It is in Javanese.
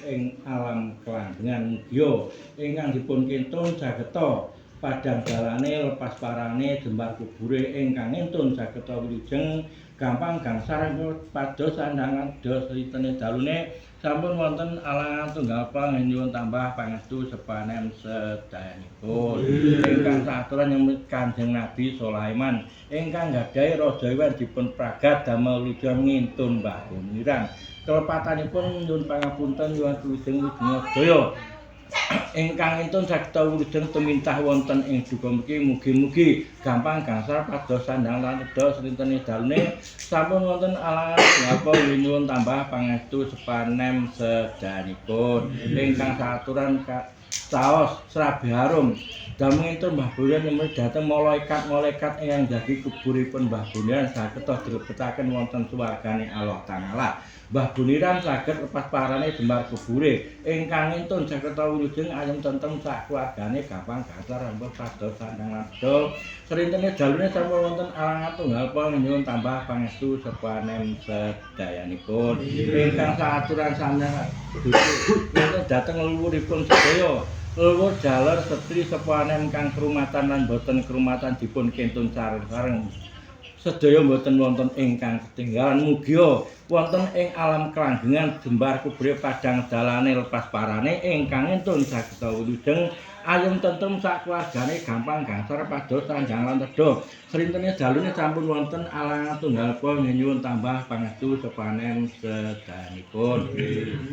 ing alam kelanggengan. Mugia ingkang dipun kintun sageta padhang dalane, lepas parane, jembar kubure. Ingkang ngintun sageta wilujeng gampang gangsar pados sandhangan dos ritene dalune sampun wonten alangan tunggal nyuwun tambah pangestu sepanem sedayanipun. Ingkang saaturan Kanjeng Nabi Sulaiman ingkang gadhahi raja iwan dipun pragat damel wilujeng ngintun Mbah Boniran. Kelepatanipun nyuwun pangapunten, nyuwun wilujeng wilujeng sedaya. Ingkang intun saged wilujeng tumintah wonten ing duka mriki, mugi-mugi gampang gangsal pados sandhang lan nedha srintene dalune sampun wonten alangan napa nyuwun tambah pangestu sepanem sedayanipun. Ingkang saaturan saos srabi harum damel intun Mbah Boniran nyemri dhateng malaikat-malaikat ingkang jagi kuburipun Mbah Boniran saged dilebetaken wonten swargane Allah Ta'ala. Mbah Boniran saged lepas parane, jembar kubure. Ingkang intun saged wilujeng ayem tentrem sak keluargane, gampang gangsar ampun pados sandhang lan nedha srintene dalune sampun wonten alangan tunggal nyuwun tambah pangestu sepanem sedayanipun. Ingkang saaturan sampeyan wonten dhateng leluhuripun sedaya, leluhur jaler setri sepanem kang krumatan lan boten krumatan dipun kintun sareng-sareng sedaya, boten wonten ingkang ketinggalan. Mugia wonten ing alam kelanggengan, jembar kubure, padhang dalane, lepas parane. Ingkang entun saged wilujeng ayem tentrem sak keluargane, gampang gangsar pados sanjang lan nedha srintene dalune sampun wonten alangan tunggal nyuwun tambah pangestu sepanen sedayanipun.